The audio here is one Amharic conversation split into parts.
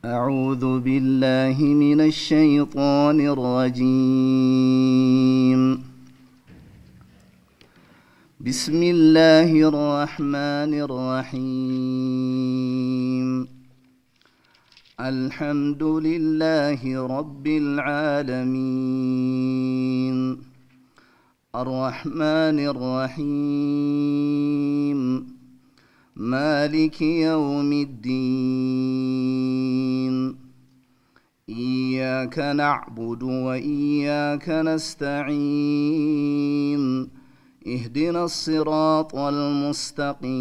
أعوذ بالله من الشيطان الرجيم. بسم الله الرحمن الرحيم. الحمد لله رب العالمين، الرحمن الرحيم، مالك يوم الدين. إياك نعبد وإياك نستعين. اهدنا الصراط المستقيم،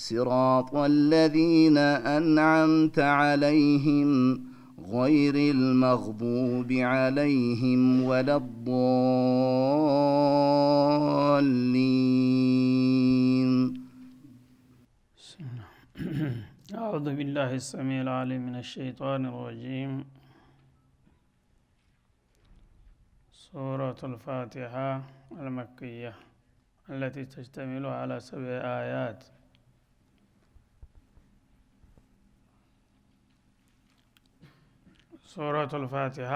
صراط الذين أنعمت عليهم، غير المغضوب عليهم ولا الضالين. أعوذ بالله السميع العليم من الشيطان الرجيم. سورة الفاتحة المكية التي تشتمل على 7 آيات. ሱረቱ አልፋቲሃ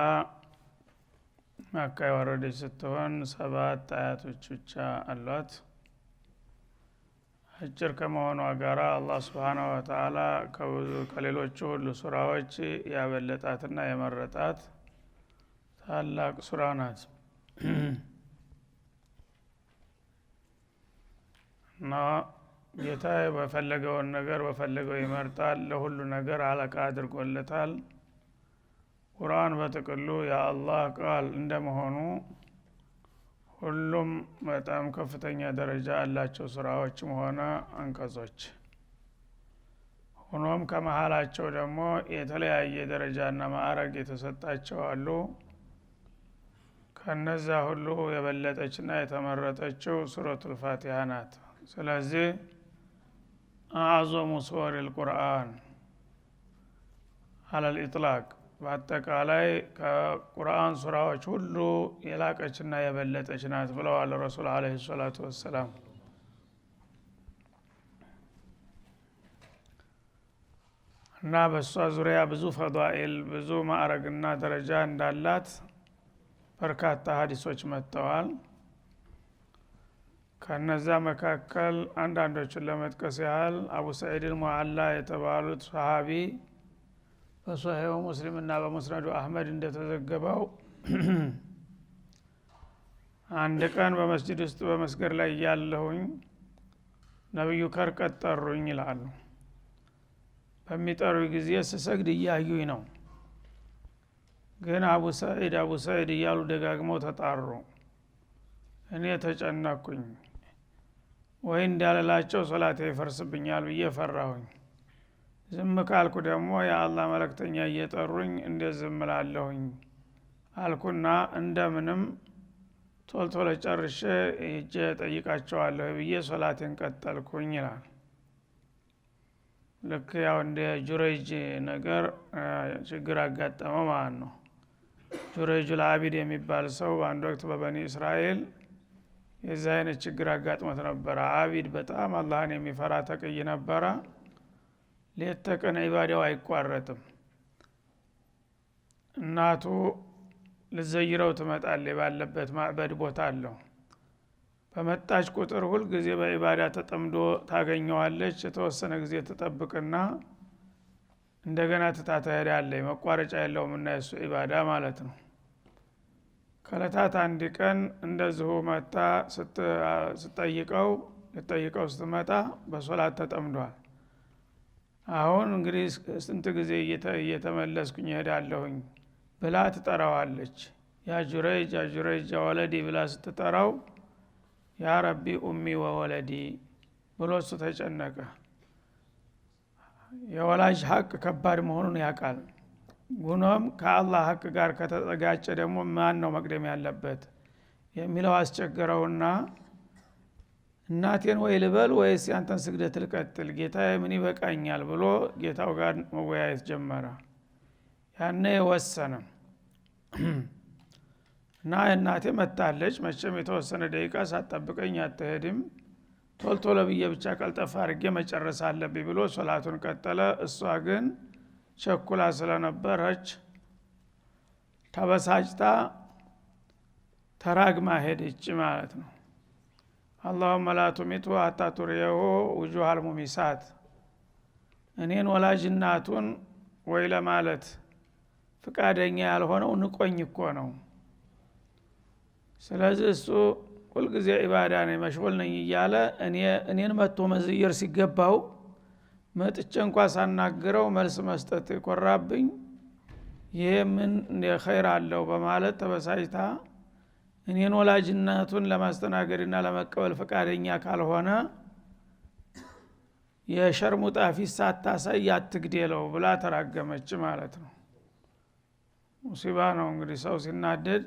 መካ የወረደች ስትሆን 7 አያቶች ብቻ አሏት። አጭር ከመሆኗ ጋር አላህ Subhanahu Wa Ta'ala ከሌሎቹ ሁሉ ሱራዎች ያበለጣትና የመረጣት ታላቅ ሱራ ናት። እና ጌታ በፈለገውን ነገር በፈለገው ይመርጣል። ለሁሉ ነገር አለቃ አድርጎለታል። ቁርአን በጥቅሉ የአላህ ቃል እንደመሆኑ ሁሉም በጣም ከፍተኛ ደረጃ ያላቸው ሱራዎችም ሆነ አንቀጾች። ሆኖም ከመሃላቸው ደግሞ የተለያየ ደረጃና ማዕረግ የተሰጣቸው አሉ። ከነዛ ሁሉ የበለጠችና የተመረጠችው ሱረቱል ፋቲሃ ናት። ስለዚህ አዕዘሙ ሱወሪል ቁርአን አለል ኢጥላቅ፣ በአጠቃላይ ከቁርአን ሱራዎች ሁሉ የላቀችና የበለጠች ናት ብለዋል ረሱል አለይሂ ሰላቱ ወሰላም። እና በሷ ዙሪያ ብዙ ፈዳኢል፣ ብዙ ማዕረግና ደረጃ እንዳላት በርካታ ሐዲሶች መጥተዋል። ከነዛ መካከል አንዳንዶቹን ለመጥቀስ ያህል አቡ ሰዒድ አልሙዓላ የተባሉት ሰሃቢ በሶሒሁ ሙስሊም እና በሙስነዱ አህመድ እንደተዘገበው አንድ ቀን በመስጂድ ውስጥ በመስገድ ላይ እያለሁኝ ነብዩ ከርቀት ጠሩኝ ይላሉ። በሚጠሩ ጊዜ ስሰግድ እያዩኝ ነው። ግን አቡ ሰዒድ አቡ ሰዒድ እያሉ ደጋግመው ተጣሩ። እኔ ተጨነኩኝ፣ ወይ እንዳልላቸው ሶላቴ ይፈርስብኛል ብዬ ፈራሁኝ። ዝም ካልኩ ደግሞ የአላህ መልእክተኛ እየጠሩኝ እንዴት ዝም እላለሁኝ አልኩና እንደምንም ቶሎ ቶሎ ጨርሼ ሄጄ እጠይቃቸዋለሁ ብዬ ሶላቴን ቀጠልኩኝ ይላል። ልክ ያው እንደ ጁረይጅ ነገር ችግር አጋጠመው ማለት ነው። ጁረይጅ አልዓቢድ የሚባል ሰው በአንድ ወቅት በበኒ እስራኤል የዚህ አይነት ችግር አጋጥሞት ነበር። አቢድ በጣም አላህን የሚፈራ ተቅይ ነበረ። ሌት ተቀን ዒባዳው አይቋረጥም። እናቱ ልዘይረው ትመጣለች። ባለበት ማዕበድ ቦታ አለው። በመጣች ቁጥር ሁል ጊዜ በዒባዳ ተጠምዶ ታገኘዋለች። የተወሰነ ጊዜ ትጠብቅና እንደገና ትታ ትሄዳለች። መቋረጫ የለውም እና የሱ ዒባዳ ማለት ነው። ከዕለታት አንድ ቀን እንደዚሁ መጣ። ልትጠይቀው ስትመጣ በሶላት ተጠምዷል። አሁን እንግዲህ ስንት ጊዜ እየተመለስኩኝ እሄዳለሁኝ ብላ ትጠራዋለች። ያ ጁረይጅ ያ ጁረይጅ ያ ወለዲ ብላ ስትጠራው ያ ረቢ ኡሚ ወወለዲ ብሎ እሱ ተጨነቀ። የወላጅ ሀቅ ከባድ መሆኑን ያውቃል። ጉኖም ከአላህ ሀቅ ጋር ከተጠጋጨ ደግሞ ማን ነው መቅደም ያለበት የሚለው አስቸገረውና እናቴን ወይ ልበል ወይስ ያንተን ስግደት ልቀጥል፣ ጌታዬ ምን ይበቃኛል ብሎ ጌታው ጋር መወያየት ጀመረ። ያኔ ወሰነ እና እናቴ መጣለች፣ መቼም የተወሰነ ደቂቃ ሳትጠብቀኝ አትሄድም፣ ቶልቶሎ ብዬ ብቻ ቀልጠፍ አድርጌ መጨረስ አለብኝ ብሎ ሶላቱን ቀጠለ። እሷ ግን ቸኩላ ስለነበረች ተበሳጭታ ተራግማ ሄደች ማለት ነው። اللهم لا تمته حتى تريه وجوه المومسات፣ እኔን ወላጅ እናቱን ወይ ለማለት ፍቃደኛ ያልሆነው ንቆኝ እኮ ነው። ስለዚህ እሱ ሁልጊዜ ኢባዳ ነኝ مشغول ነኝ እያለ እኔን መጥቶ መዝየር ሲገባው መጥቼ እንኳ ሳናግረው መልስ መስጠት የኮራብኝ ይሄ ምን ኸይር አለው በማለት ተበሳጭታ እኔን ወላጅ እናቱን ለማስተናገድና ለመቀበል ፈቃደኛ ካልሆነ የሸርሙጣ ፊት ሳታሳይ አትግደለው ብላ ተራገመች ማለት ነው። ሙሲባ ነው እንግዲህ ሰው ሲናደድ።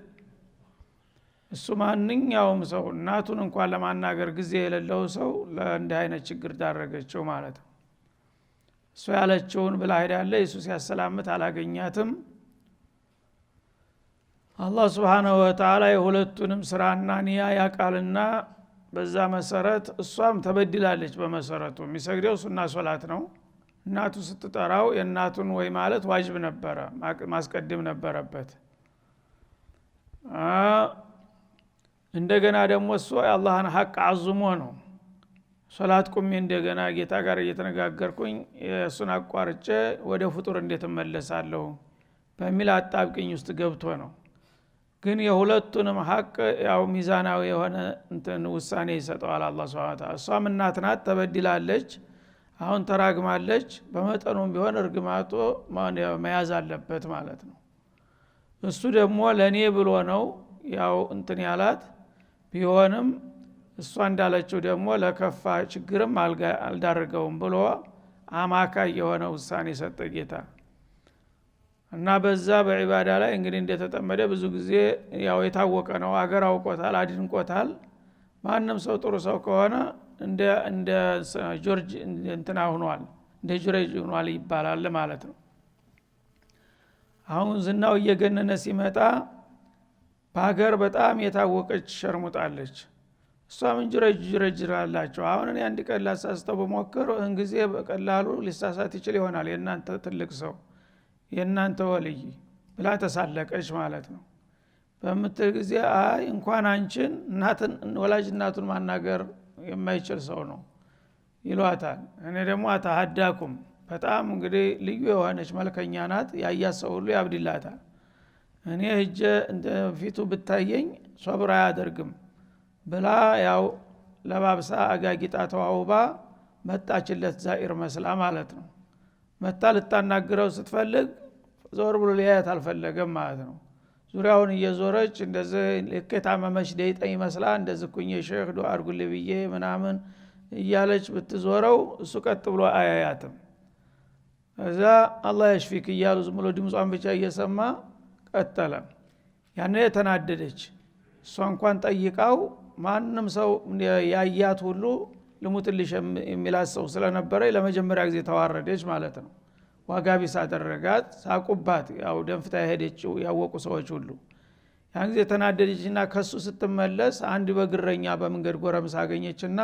እሱ ማንኛውም ሰው እናቱን እንኳን ለማናገር ጊዜ የሌለው ሰው ለእንዲህ አይነት ችግር ዳረገችው ማለት ነው። እሱ ያለችውን ብላ ሄዳለች። እሱ ሲያሰላምት አላገኛትም። አላህ Subhanahu Wa Ta'ala የሁለቱንም ስራና ንያ ያቃልና በዛ መሰረት እሷም ተበድላለች። በመሰረቱ የሚሰግደው ሱና ሶላት ነው። እናቱ ስትጠራው የእናቱን ወይ ማለት ዋጅብ ነበረ፣ ማስቀደም ነበረበት። እንደገና ደግሞ እሱ የአላህን ሐቅ አዝሞ ነው ሶላት ቁሜ እንደገና ጌታ ጋር እየተነጋገርኩኝ እሱን አቋርጬ ወደ ፍጡር እንዴት እመለሳለሁ በሚል አጣብቂኝ ውስጥ ገብቶ ነው። ግን የሁለቱንም ሐቅ ያው ሚዛናዊ የሆነ እንትን ውሳኔ ይሰጠዋል አላህ Subhanahu Wa Ta'ala። እሷም እናት ናት፣ ተበድላለች፣ አሁን ተራግማለች። በመጠኑም ቢሆን እርግማቱ መያዝ አለበት ማለት ነው። እሱ ደግሞ ለኔ ብሎ ነው ያው እንትን ያላት ቢሆንም እሷ እንዳለችው ደግሞ ለከፋ ችግርም አልዳረገውም ብሎ አማካይ የሆነ ውሳኔ ሰጠ ጌታ። እና በዛ በዒባዳ ላይ እንግዲህ እንደተጠመደ ብዙ ጊዜ ያው የታወቀ ነው። አገር አውቆታል፣ አድንቆታል። ማንም ሰው ጥሩ ሰው ከሆነ እንደ ጆርጅ እንትና ሆኗል፣ እንደ ጆርጅ ሆኗል ይባላል ማለት ነው። አሁን ዝናው እየገነነ ሲመጣ በሀገር በጣም የታወቀች ሸርሙጣለች። እሷም እንጅረጅ ጅረጅ አላቸው። አሁን እኔ አንድ ቀን ላሳስተው ብሞክር እንጊዜ በቀላሉ ሊሳሳት ይችል ይሆናል የእናንተ ትልቅ ሰው የእናንተ ወልይ ብላ ተሳለቀች ማለት ነው። በምትል ጊዜ አይ እንኳን አንቺን እናትን ወላጅ እናቱን ማናገር የማይችል ሰው ነው ይሏታል። እኔ ደግሞ አተሐዳኩም በጣም እንግዲህ ልዩ የሆነች መልከኛ ናት፣ ያያት ሰው ሁሉ ያብድላታል። እኔ ሂጄ ፊቱ ብታየኝ ሶብር አያደርግም ብላ ያው ለባብሳ አጋጊጣ ተዋውባ መጣችለት ዛኢር መስላ ማለት ነው። መታ ልታናግረው ስትፈልግ ዞር ብሎ ሊያያት አልፈለገም ማለት ነው። ዙሪያውን እየዞረች እንደዚህ ልክ የታመመች ደይጠኝ መስላ እንደዚህ ኩኜ ሼህ ዱዓ አድርጉልኝ ብዬ ምናምን እያለች ብትዞረው እሱ ቀጥ ብሎ አያያትም። እዛ አላህ ያሽፊክ እያሉ ዝም ብሎ ድምጿን ብቻ እየሰማ ቀጠለ። ያኔ የተናደደች እሷ እንኳን ጠይቃው ማንም ሰው ያያት ሁሉ ልሙትልሽ የሚላት ሰው ስለነበረ ለመጀመሪያ ጊዜ ተዋረደች ማለት ነው። ዋጋ ቢስ አደረጋት። ሳቁባት፣ ያው ደንፍታ የሄደችው ያወቁ ሰዎች ሁሉ። ያን ጊዜ ተናደደችና ከሱ ስትመለስ አንድ በግረኛ በመንገድ ጎረምሳ አገኘችና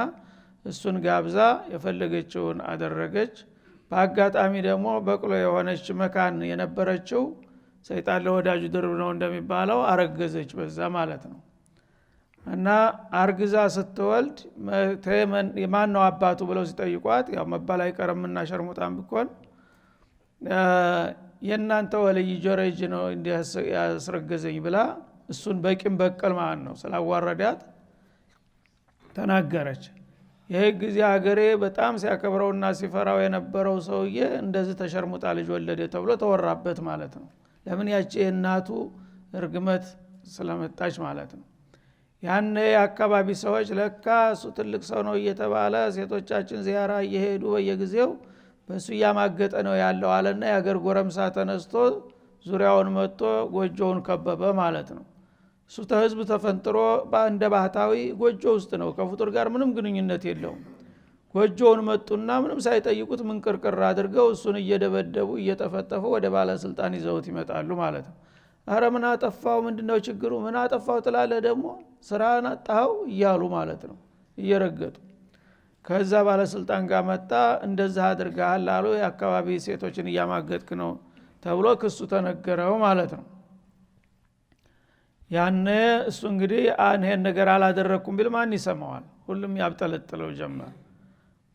እሱን ጋብዛ የፈለገችውን አደረገች። በአጋጣሚ ደግሞ በቅሎ የሆነች መካን የነበረችው ሰይጣን ለወዳጁ ድርብ ነው እንደሚባለው አረገዘች በዛ ማለት ነው። እና አርግዛ ስትወልድ ማን ነው አባቱ ብለው ሲጠይቋት ያው መባል አይቀርምና ሸርሙጣም ቢኮን የእናንተ ወልይ ጆረጅ ነው እንዲያስረገዘኝ ብላ እሱን በቂም በቀል ማለት ነው ስላዋረዳት ተናገረች። ይሄ ጊዜ ሀገሬ በጣም ሲያከብረውና ሲፈራው የነበረው ሰውዬ እንደዚህ ተሸርሙጣ ልጅ ወለደ ተብሎ ተወራበት ማለት ነው። ለምን? ያቺ የእናቱ እርግመት ስለመጣች ማለት ነው። ያን የአካባቢ ሰዎች ለካ እሱ ትልቅ ሰው ነው እየተባለ ሴቶቻችን ዚያራ እየሄዱ በየጊዜው በሱ እያማገጠ ነው ያለው አለና የሀገር ጎረምሳ ተነስቶ ዙሪያውን መጥቶ ጎጆውን ከበበ ማለት ነው። እሱ ተህዝብ ተፈንጥሮ እንደ ባህታዊ ጎጆ ውስጥ ነው፣ ከፍጡር ጋር ምንም ግንኙነት የለውም። ጎጆውን መጡና ምንም ሳይጠይቁት ምንቅርቅር አድርገው እሱን እየደበደቡ እየጠፈጠፉ ወደ ባለስልጣን ይዘውት ይመጣሉ ማለት ነው። አረ ምን አጠፋው? ምንድነው ችግሩ? ምን አጠፋው ትላለህ ደግሞ ስራን አጣኸው እያሉ ማለት ነው እየረገጡ። ከዛ ባለስልጣን ጋር መጣ። እንደዛ አድርገሃል አሉ፣ የአካባቢ ሴቶችን እያማገጥክ ነው ተብሎ ክሱ ተነገረው ማለት ነው። ያኔ እሱ እንግዲህ ይሄን ነገር አላደረኩም ቢል ማን ይሰማዋል? ሁሉም ያብጠለጥለው ጀመር።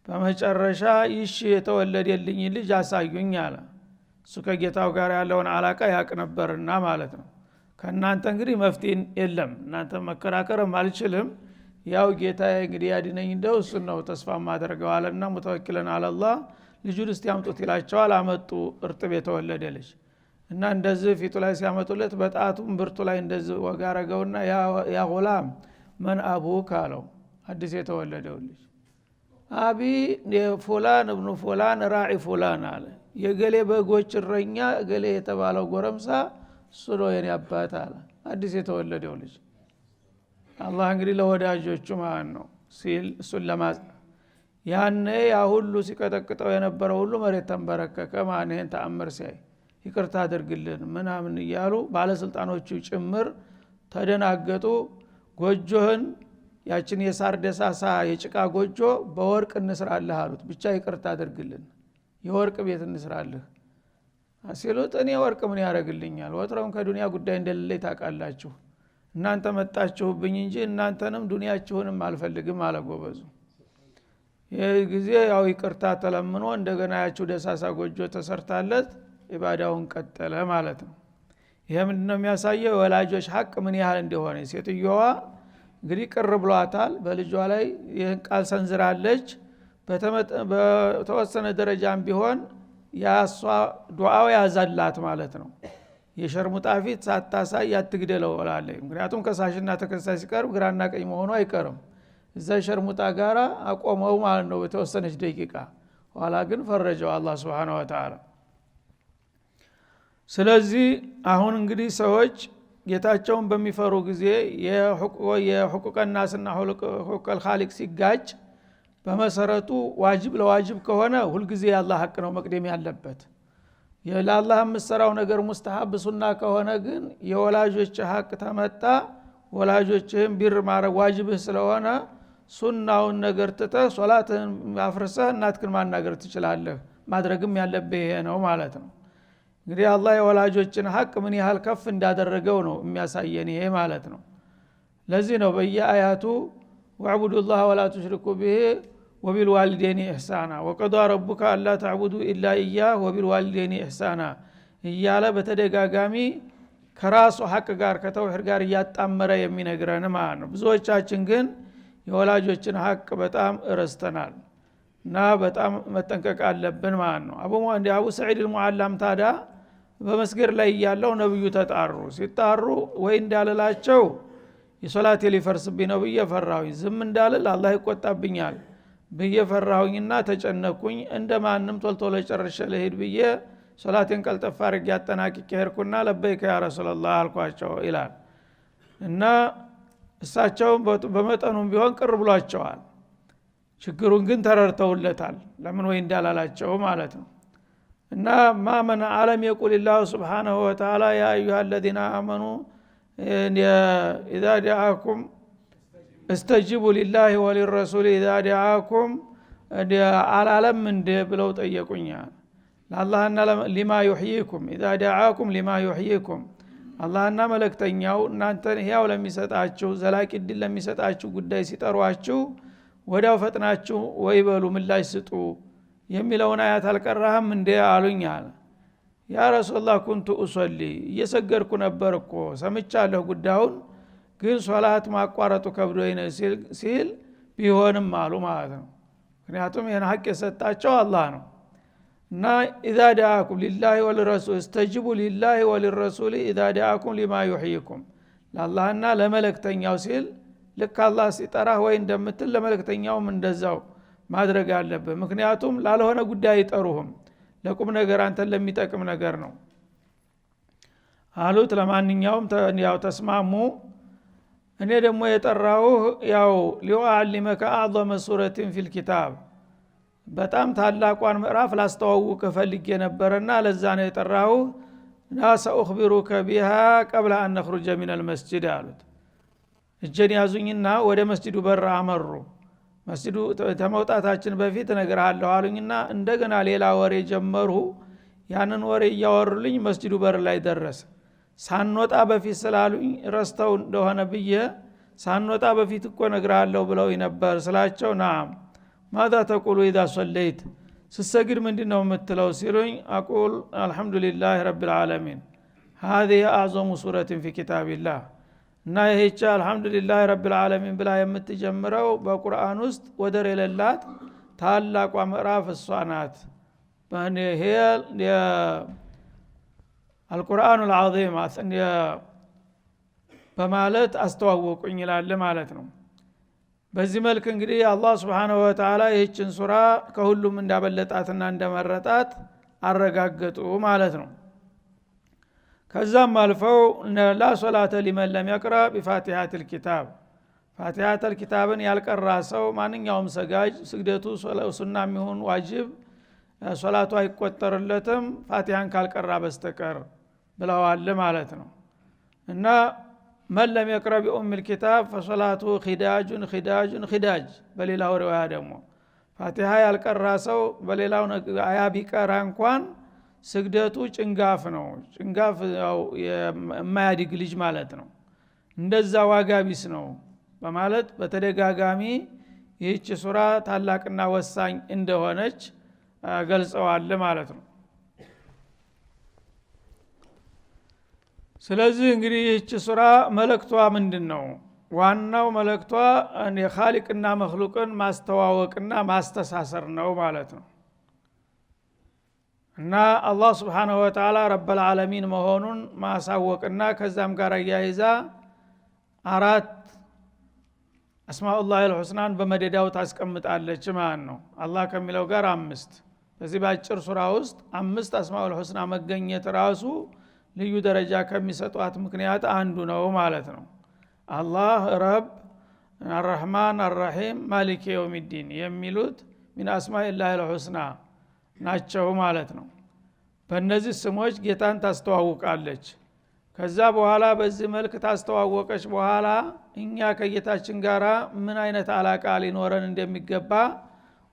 በመጨረሻ ይሽ የተወለደልኝ ልጅ አሳዩኝ አለ። እሱ ከጌታው ጋር ያለውን አላቃ ያቅ ነበርና ማለት ነው። ከእናንተ እንግዲህ መፍትሄ የለም፣ እናንተ መከራከርም አልችልም፣ ያው ጌታዬ እንግዲህ ያድነኝ እንደው እሱን ነው ተስፋ ማደርገው አለና ሙተወኪለን አለላህ ልጁን እስቲ ያምጡት ይላቸዋል። አመጡ እርጥብ የተወለደ ልጅ እና እንደዚህ ፊቱ ላይ ሲያመጡለት በጣቱም ብርቱ ላይ እንደዚህ ወጋ አረገውና ያ ጉላም መን አቡክ አለው። አዲስ የተወለደው ልጅ أبي فلان ابن فلان راعي فلان አለ። የገሌ በጎች እረኛ ገሌ የተባለው ጎረምሳ እሱ ነው የኔ አባት አለ። አዲስ የተወለደው ልጅ አላህ እንግዲህ ለወዳጆቹ ማለት ነው ሲል እሱን ያኔ ያ ሁሉ ሲቀጠቅጠው የነበረው ሁሉ መሬት ተንበረከከ። ማን ይሄን ተአምር ሲያይ ይቅርታ አድርግልን ምናምን እያሉ ባለስልጣኖቹ ጭምር ተደናገጡ። ጎጆህን ያችን የሳር ደሳሳ የጭቃ ጎጆ በወርቅ እንስራልህ አሉት። ብቻ ይቅርታ አድርግልን የወርቅ ቤት እንስራልህ ሲሉት እኔ ወርቅ ምን ያደርግልኛል? ወትሮም ከዱንያ ጉዳይ እንደሌለኝ ታውቃላችሁ። እናንተ መጣችሁብኝ እንጂ እናንተንም ዱንያችሁንም አልፈልግም አለ ጎበዙ። ይህ ጊዜ ያው ይቅርታ ተለምኖ እንደገና ያችው ደሳሳ ጎጆ ተሰርታለት ኢባዳውን ቀጠለ ማለት ነው። ይሄ ምንድነው የሚያሳየው? የወላጆች ሀቅ ምን ያህል እንደሆነ። ሴትዮዋ እንግዲህ ቅር ብሏታል፣ በልጇ ላይ ይህን ቃል ሰንዝራለች። በተወሰነ ደረጃም ቢሆን ያሷ ዱዓው ያዛላት ማለት ነው። የሸርሙጣ ፊት ሳታሳይ አትግደለው እላለች። ምክንያቱም ከሳሽና ተከሳሽ ሲቀርብ ግራና ቀኝ መሆኑ አይቀርም። እዛ ሸርሙጣ ጋራ አቆመው ማለት ነው በተወሰነች ደቂቃ። ኋላ ግን ፈረጀው አላህ Subhanahu Wa Ta'ala። ስለዚህ አሁን እንግዲህ ሰዎች ጌታቸውን በሚፈሩ ጊዜ የሁቁቀ ናስና ሁቁቀል ኻሊቅ ሲጋጭ በመሰረቱ ዋጅብ ለዋጅብ ከሆነ ሁል ጊዜ የአላህ ሐቅ ነው መቅደም ያለበት። ለአላህ የምትሰራው ነገር ሙስተሐብ ሱና ከሆነ ግን የወላጆች ሐቅ ተመጣ ወላጆችህን ቢር ማድረግ ዋጅብህ ስለሆነ ሱናውን ነገር ትተህ ሶላትህን አፍርሰህ እናትህን ማናገር ትችላለህ። ማድረግም ያለብህ ይሄ ነው ማለት ነው። እንግዲህ አላህ የወላጆችን ሐቅ ምን ያህል ከፍ እንዳደረገው ነው የሚያሳየን ይሄ ማለት ነው። ለዚህ ነው በየአያቱ ወዕቡዱላህ ወላ ቱሽሪኩ ቢሂ ወቢልዋሊደይኒ ኢሕሳና ወቀዷ ረቡከ አላ ተዕቡዱ ኢላ ኢያህ ወቢልዋሊደይኒ ኢሕሳና እያለ በተደጋጋሚ ከራሱ ሐቅ ጋር ከተውሂድ ጋር እያጣመረ የሚነግረን ማለት ነው። ብዙዎቻችን ግን የወላጆችን ሐቅ በጣም ረስተናል እና በጣም መጠንቀቅ አለብን ማለት ነው። አቡ ሰዒድ አልሙዓላም ታዳ በመስገድ ላይ እያለው ነብዩ ተጣሩ። ሲጣሩ ወይ እንዳልላቸው የሶላቴ ሊፈርስብኝ ነው ብዬ ፈራሁኝ፣ ዝም እንዳልል አላህ ይቆጣብኛል ብዬ ፈራሁኝና ተጨነኩኝ። እንደማንም ቶሎ ቶሎ ጨርሼ ልሂድ ብዬ ሶላቴን ቀልጠፍ አድርጌ አጠናቅቄ ሄድኩና ለበይከ ያ ረሱላህ አልኳቸው ይላል። እና እሳቸውም በመጠኑም ቢሆን ቅር ብሏቸዋል። ችግሩን ግን ተረድተውለታል፣ ለምን ወይ እንዳላላቸው ማለት ነው። እና ማመን አለም የቁል ላሁ ሱብሓነሁ ወተዓላ ያ አዩሃ አለዚነ አመኑ ኢዛ ዲዓኩም እስተጂቡ ሊላሂ ወሊረሱሊ ኢዛ ዲዓኩም አላለም እንደ ብለው ጠየቁኛል። ለአላህና ሊማ ዩሕይኩም ኢዛ ዲዓኩም ሊማ ዩሕይኩም አላህና መልእክተኛው እናንተን ሕያው ለሚሰጣችሁ ዘላቂ ዕድል ለሚሰጣችሁ ጉዳይ ሲጠሯችሁ ወዲያው ፈጥናችሁ ወይ በሉ ምላሽ ስጡ የሚለውን አያት አልቀራህም እንዴ አሉኛል። ያ ረሱላህ ኩንቱ ኡሰሊ እየሰገድኩ ነበር እኮ ሰምቻለሁ ጉዳዩን፣ ግን ሶላት ማቋረጡ ከብዶኝ ነው ሲል ቢሆንም አሉ ማለት ነው። ምክንያቱም ይሄን ሐቅ የሰጣቸው አላህ ነው። እና ኢዛ ዲዓኩም ሊላሂ ወሊረሱል እስተጅቡ ሊላሂ ወሊረሱል ኢዛ ዲዓኩም ሊማ ዩሕይኩም ለአላህና ለመልእክተኛው ሲል ልክ አላህ ሲጠራህ ወይ እንደምትል ለመልእክተኛውም እንደዛው ማድረግ አለብህ። ምክንያቱም ላልሆነ ጉዳይ አይጠሩህም፣ ለቁም ነገር አንተን ለሚጠቅም ነገር ነው አሉት። ለማንኛውም ያው ተስማሙ። እኔ ደግሞ የጠራሁህ ያው ሊኡዓሊመከ አዕዘመ ሱረትን ፊል ኪታብ በጣም ታላቋን ምዕራፍ ላስተዋውቅህ ፈልጌ ነበርና ለዛ ነው የጠራሁህ። ና ሰኡኽቢሩከ ቢሃ ቀብለ አን ነኽሩጀ ሚነል መስጂድ አሉት። እጄን ያዙኝና ወደ መስጂዱ በር አመሩ። መስጂዱ ተመውጣታችን በፊት እነግርሃለሁ አሉኝና እንደገና ሌላ ወሬ ጀመሩ። ያንን ወሬ እያወሩልኝ መስጂዱ በር ላይ ደረሰ። ሳንወጣ በፊት ስላሉኝ ረስተው እንደሆነ ብዬ ሳንወጣ በፊት እኮ እነግርሃለሁ ብለው ነበር ስላቸው፣ نعم ماذا تقول إذا صليت፣ ስትሰግድ ምንድን ነው የምትለው ሲሉኝ፣ أقول الحمد لله رب العالمين هذه أعظم سورة في كتاب الله፣ እና ይህች الحمد لله رب العالمين ብላ የምትጀምረው በቁርአን ውስጥ ወደር የሌላት ታላቋ ምዕራፍ እሷ ናት። ይሄ القرآن العظيم በማለት አስተዋወቁኝ ይላል ማለት ነው። በዚህ መልክ እንግዲህ አላህ سبحانه وتعالى ይህችን ሱራ ከሁሉም እንዳበለጣትና እንደመረጣት አረጋገጡ ማለት ነው። ከዛም አልፈው لا صلاة لمن لم يقرأ بفاتحة الكتاب፣ فاتحة الكتاب ን ያልቀራ ሰው ማንኛውም ሰጋጅ ስግደቱ ሱና የሚሆን ዋጅብ ሶላቱ አይቆጠርለትም ፋቲሃን ካልቀራ በስተቀር ብለዋል ማለት ነው። እና من لم يقرأ بأم الكتاب فصلاته خداج خداج خداج። በሌላው ሪዋያ ደግሞ ፋቲሃ ያልቀራ ሰው በሌላው አያ ቢቀራ እንኳን ስግደቱ ጭንጋፍ ነው። ጭንጋፍ ያው የማያድግ ልጅ ማለት ነው። እንደዛ ዋጋ ቢስ ነው በማለት በተደጋጋሚ ይህች ሱራ ታላቅና ወሳኝ እንደሆነች ገልጸዋል ማለት ነው። ስለዚህ እንግዲህ ይህች ሱራ መልእክቷ ምንድን ነው? ዋናው መልእክቷ የኻሊቅና መክሉቅን ማስተዋወቅና ማስተሳሰር ነው ማለት ነው። እና አላህ ስብሓነሁ ወተዓላ ረበል ዓለሚን መሆኑን ማሳወቅና ከዛም ጋር አያይዛ አራት አስማኡላሂል ሑስናን በመደዳው ታስቀምጣለች ማለት ነው። አላህ ከሚለው ጋር አምስት፣ በዚህ በአጭር ሱራ ውስጥ አምስት አስማኡል ሑስና መገኘት ራሱ ልዩ ደረጃ ከሚሰጧት ምክንያት አንዱ ነው ማለት ነው። አላህ ረብ፣ አረሕማን፣ አረሒም፣ ማሊክ የውሚዲን የሚሉት ሚን አስማኢላሂል ሑስና ናቸው ማለት ነው። በእነዚህ ስሞች ጌታን ታስተዋውቃለች። ከዛ በኋላ በዚህ መልክ ታስተዋወቀች በኋላ እኛ ከጌታችን ጋር ምን አይነት አላቃ ሊኖረን እንደሚገባ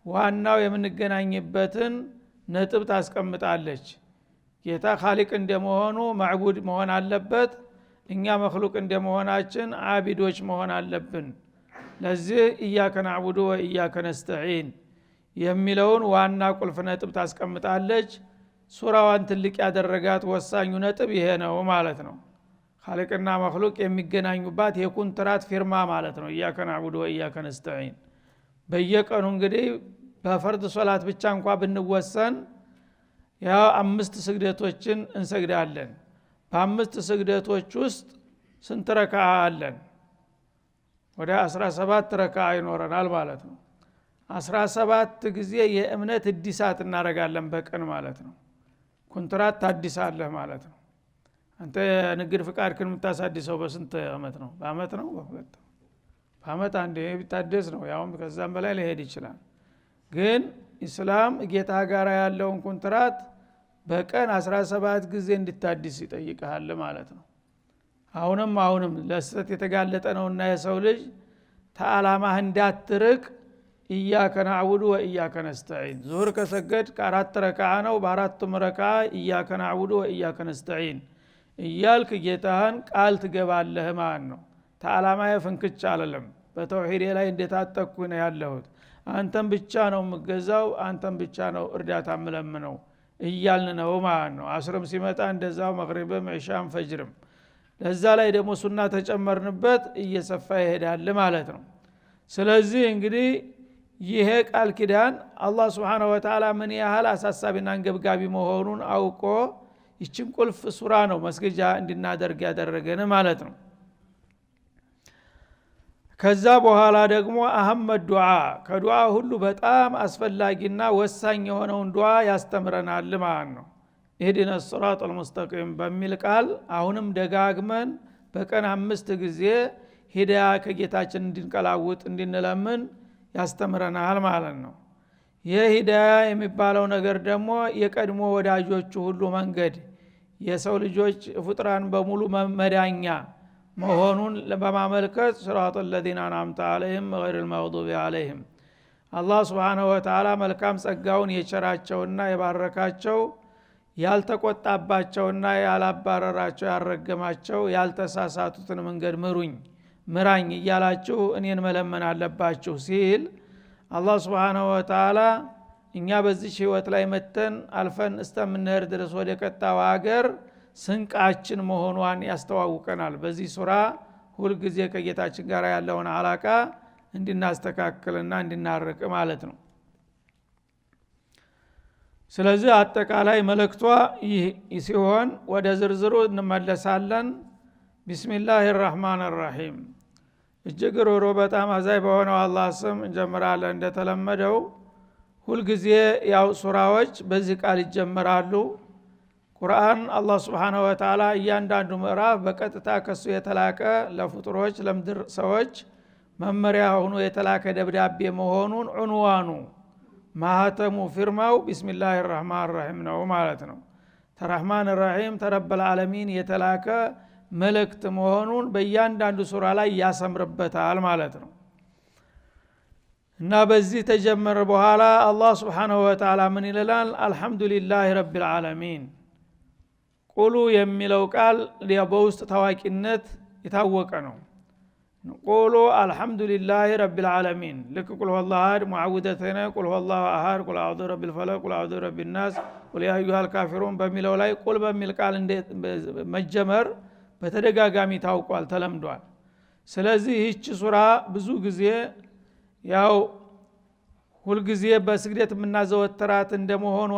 ዋናው የምንገናኝበትን ነጥብ ታስቀምጣለች። ጌታ ኻሊቅ እንደመሆኑ ማዕቡድ መሆን አለበት። እኛ መክሉቅ እንደመሆናችን አቢዶች መሆን አለብን። ለዚህ ኢያከ ነዕቡዱ ወኢያከ ነስተዒን የሚለውን ዋና ቁልፍ ነጥብ ታስቀምጣለች። ሱራዋን ትልቅ ያደረጋት ወሳኙ ነጥብ ይሄ ነው ማለት ነው። ኻሊቅና መክሉቅ የሚገናኙባት የኩንትራት ፊርማ ማለት ነው። ኢያከ ነዕቡዱ ወኢያከ ነስተዒን። በየቀኑ እንግዲህ በፈርድ ሶላት ብቻ እንኳ ብንወሰን ያ አምስት ስግደቶችን እንሰግዳለን። በአምስት ስግደቶች ውስጥ ስንት ረክዓ አለን? ወደ 17 ረክዓ ይኖረናል ማለት ነው። 17 ጊዜ የእምነት እድሳት እናደርጋለን በቀን ማለት ነው። ኩንትራት ታድሳለህ ማለት ነው። አንተ የንግድ ፍቃድህን የምታሳድሰው በስንት አመት ነው? በአመት ነው? በሁለት በአመት አንዴ ቢታደስ ነው። ያውም ከዛም በላይ ሊሄድ ይችላል። ግን ኢስላም ጌታ ጋር ያለውን ኩንትራት በቀን 17 ጊዜ እንድታድስ ይጠይቅሃል ማለት ነው። አሁንም ለስህተት የተጋለጠ ነውና የሰው ልጅ ተዓላማህ እንዳትርቅ ኢያከ ነዕቡዱ ወኢያከ ነስተዒን። ዙሁር ከሰገድ ከአራት ረክዓ ነው። በአራቱም ረክዓ ኢያከ ነዕቡዱ ወኢያከ ነስተዒን እያልክ ጌታህን ቃል ትገባለህ ማለት ነው። ተዓላማዬ ፍንክች አልልም፣ በተውሂዴ ላይ እንደታጠቅኩ ነው ያለሁት፣ አንተን ብቻ ነው የምገዛው፣ አንተን ብቻ ነው እርዳታ የምለምነው እያልን ነው ማለት ነው። አስርም ሲመጣ እንደዛው፣ መግሪብም፣ ዒሻም፣ ፈጅርም። ለዛ ላይ ደግሞ ሱና ተጨመርንበት እየሰፋ ይሄዳል ማለት ነው። ስለዚህ እንግዲህ ይሄ ቃል ኪዳን አላህ Subhanahu Wa Ta'ala ምን ያህል አሳሳቢና አንገብጋቢ መሆኑን አውቆ ይችን ቁልፍ ሱራ ነው መስገጃ እንድናደርግ ያደረገን ማለት ነው። ከዛ በኋላ ደግሞ አህመድ ዱዓ፣ ከዱዓ ሁሉ በጣም አስፈላጊና ወሳኝ የሆነውን ዱዓ ያስተምረናል ማለት ነው። ኢህዲነ ሲራጠል ሙስተቂም በሚል ቃል አሁንም ደጋግመን በቀን 5 ጊዜ ሂዳያ ከጌታችን እንድንቀላውጥ እንድንለምን ያስተምረናል ማለት ነው። ይህ ሂዳያ የሚባለው ነገር ደግሞ የቀድሞ ወዳጆቹ ሁሉ መንገድ የሰው ልጆች ፍጥራን በሙሉ መዳኛ መሆኑን በማመልከት ሲራጠል ለዚነ አንዓምተ ዐለይሂም ገይሪል መግዱቢ ዐለይሂም አላህ Subhanahu Wa Ta'ala መልካም ጸጋውን የቸራቸውና የባረካቸው ያልተቆጣባቸውና ያላባረራቸው ያረገማቸው ያልተሳሳቱትን መንገድ ምሩኝ ምራኝ እያላችሁ እኔን መለመን አለባችሁ ሲል አላህ Subhanahu Wa Ta'ala እኛ በዚህ ህይወት ላይ መተን አልፈን እስከምንሄድ ድረስ ወደ ቀጣው ሀገር ስንቃችን መሆኗን ያስተዋውቀናል። በዚህ ሱራ ሁል ጊዜ ከጌታችን ጋር ያለውን አላቃ እንድናስተካክልና እንድናርቅ ማለት ነው። ስለዚህ አጠቃላይ መልእክቷ ይህ ሲሆን ወደ ዝርዝሩ እንመለሳለን። ቢስሚላሂ ራህማን ራሂም። እጅግ ሩህሩህ በጣም አዛኝ በሆነው አላህ ስም እንጀምራለን። እንደተለመደው ሁል ጊዜ ያው ሱራዎች በዚህ ቃል ይጀምራሉ። ቁርአን አላህ Subhanahu Wa Ta'ala እያንዳንዱ ምዕራፍ በቀጥታ ከሱ የተላከ ለፍጡሮች ለምድር ሰዎች መመሪያ ሆኖ የተላከ ደብዳቤ መሆኑን ዑንዋኑ ማህተሙ ፊርማው ቢስሚላሂ ራህማን ራሂም ነው ማለት ነው። ተራህማን ራሂም ተረበል ዓለሚን የተላከ መልእክት መሆኑን በእያንዳንዱ ሱራ ላይ ያሰምርበታል ማለት ነው። እና በዚህ ተጀመረ በኋላ አላህ Subhanahu Wa Ta'ala ምን ይላል? አልহামዱሊላሂ ረቢል ዓለሚን። ቁሉ የሚለው ቃል በውስጥ ታዋቂነት የታወቀ ነው። ቁሉ አልহামዱሊላሂ ረቢል ዓለሚን ልክ ቁል ሁወላሁ አሐድ ሙዐውደተይነ ቁል ሁወላሁ አሐድ ቁል አዑዙ ቢረቢል ፈለቅ ቁል አዑዙ ቢረቢን ናስ ቁል ያ አዩሃል ካፊሩን በሚለው ላይ ቁል በሚል ቃል መጀመር በተደጋጋሚ ታውቋል፣ ተለምዷል። ስለዚህ ይህች ሱራ ብዙ ጊዜ ያው ሁል ጊዜ በስግደት የምናዘወትራት እንደመሆኗ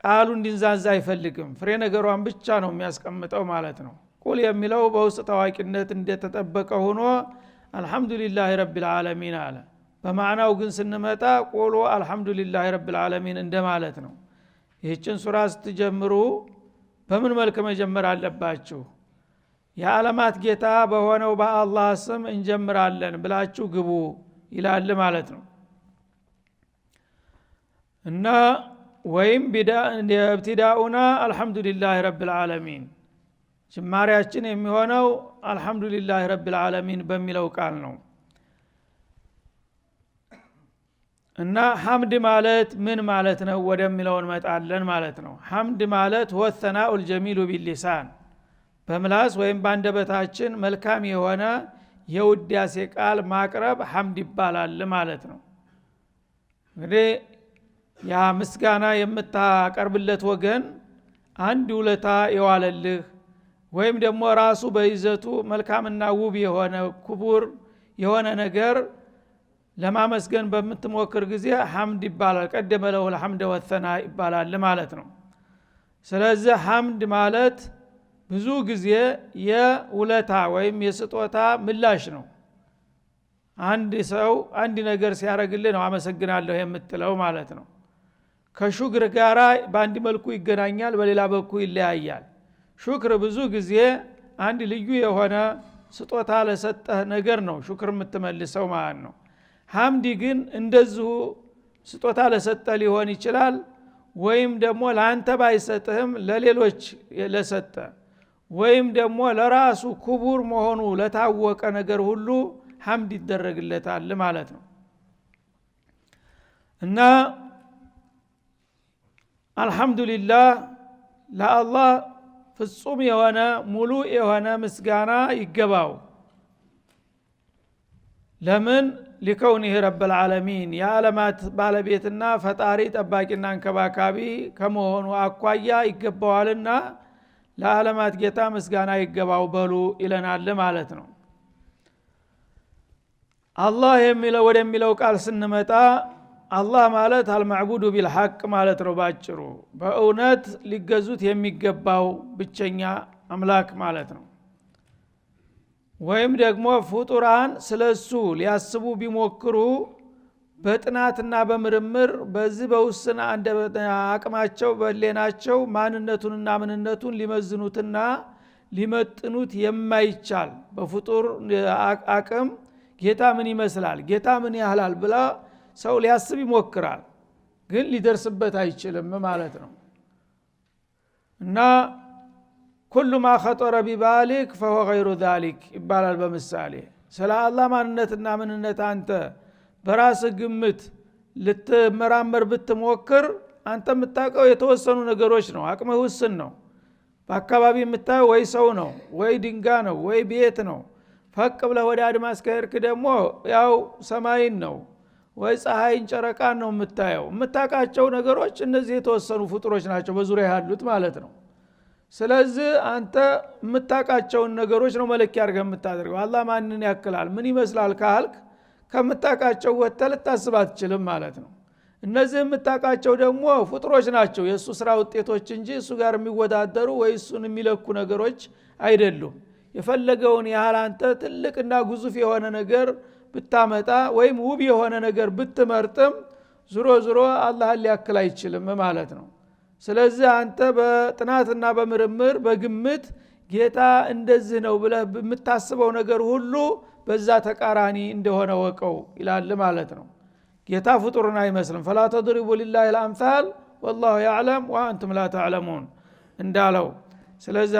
ቃሉ እንዲንዛዛ አይፈልግም። ፍሬ ነገሯን ብቻ ነው የሚያስቀምጠው ማለት ነው። ቁል የሚለው በውስጥ ታዋቂነት እንደተጠበቀ ሆኖ አልহামዱሊላሂ ረቢል ዓለሚን አለ። በማዕናው ግን ስንመጣ ቁሉ አልহামዱሊላሂ ረቢል ዓለሚን እንደማለት ነው። ይህችን ሱራ ስትጀምሩ በምን መልክ መጀመር አለባችሁ? የዓለማት ጌታ በሆነው በአላህ ስም እንጀምራለን ብላችሁ ግቡ ይላል ማለት ነው። እና ወይም ኢብቲዳኡና አልহামዱሊላሂ ረቢል ዓለሚን ጅማሬያችን የሚሆነው አልহামዱሊላሂ ረቢል ዓለሚን በሚለው ቃል ነው። እና ሐምድ ማለት ምን ማለት ነው ወደሚለው እንመጣለን ማለት ነው። ሐምድ ማለት ወሰናኡል ጀሚሉ ቢሊሳን በምላስ ወይም ባንደበታችን መልካም የሆነ የውዳሴ ቃል ማቅረብ ሐምድ ይባላል ማለት ነው። እንግዲህ ያ ምስጋና የምታቀርብለት ወገን አንድ ውለታ የዋለልህ ወይም ደግሞ ራሱ በይዘቱ መልካምና ውብ የሆነ ክቡር የሆነ ነገር ለማመስገን በምትሞክር ጊዜ ሐምድ ይባላል። ቀደመ ለሁ الحمد والثناء ይባላል ማለት ነው። ስለዚህ ሐምድ ማለት ብዙ ጊዜ የውለታ ወይም የስጦታ ምላሽ ነው። አንድ ሰው አንድ ነገር ሲያረግልህ ነው አመሰግናለሁ የምትለው ማለት ነው። ከሹክር ጋራ በአንድ መልኩ ይገናኛል፣ በሌላ በኩል ይለያያል። ሹክር ብዙ ጊዜ አንድ ልዩ የሆነ ስጦታ ለሰጠህ ነገር ነው ሹክር የምትመልሰው ማለት ነው። ሐምድ ግን እንደዚሁ ስጦታ ለሰጠህ ሊሆን ይችላል፣ ወይም ደግሞ ላንተ ባይሰጥህም ለሌሎች ለሰጠ ወይም ደግሞ ለራሱ ክቡር መሆኑ ለታወቀ ነገር ሁሉ ሐምድ ይደረግለታል ማለት ነው። እና አልহামዱሊላህ ለአላህ ፍጹም የሆነ ሙሉ የሆነ ምስጋና ይገባው። ለምን? ሊከውኒህ ረብል ዓለሚን የዓለማት ባለቤትና ፈጣሪ ጠባቂና እንከባካቢ ከመሆኑ አኳያ ይገባዋልና ለዓለማት ጌታ ምስጋና ይገባው በሉ ይለናል ማለት ነው። አላህ የሚለው ወደሚለው ቃል ስንመጣ አላህ ማለት አልማዕቡዱ ቢልሐቅ ማለት ነው። ባጭሩ በእውነት ሊገዙት የሚገባው ብቸኛ አምላክ ማለት ነው። ወይም ደግሞ ፍጡራን ስለሱ ሊያስቡ ቢሞክሩ በጥናትና በምርምር በዚህ በውስን አቅማቸው በሌናቸው ማንነቱንና ምንነቱን ሊመዝኑትና ሊመጥኑት የማይቻል በፍጡር አቅም ጌታ ምን ይመስላል ጌታ ምን ያህላል ብላ ሰው ሊያስብ ይሞክራል፣ ግን ሊደርስበት አይችልም ማለት ነው። እና ኩሉ ማ ኸጠረ ቢባሊክ ፈሁወ ገይሩ ዛሊክ ይባላል። በምሳሌ ስለ አላህ ማንነትና ምንነት አንተ በራስህ ግምት ልትመራመር ብትሞክር አንተ የምታውቀው የተወሰኑ ነገሮች ነው። አቅምህ ውስን ነው። በአካባቢ የምታየው ወይ ሰው ነው ወይ ድንጋ ነው ወይ ቤት ነው። ፈቅ ብለህ ወደ አድማስ ከሄድክ ደግሞ ያው ሰማይን ነው ወይ ፀሐይን ጨረቃን ነው የምታየው። የምታውቃቸው ነገሮች እነዚህ የተወሰኑ ፍጡሮች ናቸው በዙሪያ ያሉት ማለት ነው። ስለዚህ አንተ የምታውቃቸውን ነገሮች ነው መለኪያ አድርገህ የምታደርገው። አላህ ማንን ያክላል ምን ይመስላል ካልክ ከምታውቃቸው ወጥተህ ልታስብ አትችልም ማለት ነው። እነዚህ የምታውቃቸው ደግሞ ፍጡሮች ናቸው፣ የእሱ ስራ ውጤቶች እንጂ እሱ ጋር የሚወዳደሩ ወይ እሱን የሚለኩ ነገሮች አይደሉም። የፈለገውን ያህል አንተ ትልቅና ግዙፍ የሆነ ነገር ብታመጣ ወይም ውብ የሆነ ነገር ብትመርጥም ዙሮ ዙሮ አላህን ሊያክል አይችልም ማለት ነው። ስለዚህ አንተ በጥናትና በምርምር በግምት ጌታ እንደዚህ ነው ብለህ የምታስበው ነገር ሁሉ በዛ ተቃራኒ እንደሆነ ወቀው ይላል ማለት ነው። ጌታ ፍጡርን አይመስልም። ፈላ ተድሪቡ ሊላሂ ልአምሳል ወላሁ ያዕለም ወአንቱም ላ ተዕለሙን እንዳለው ስለዚህ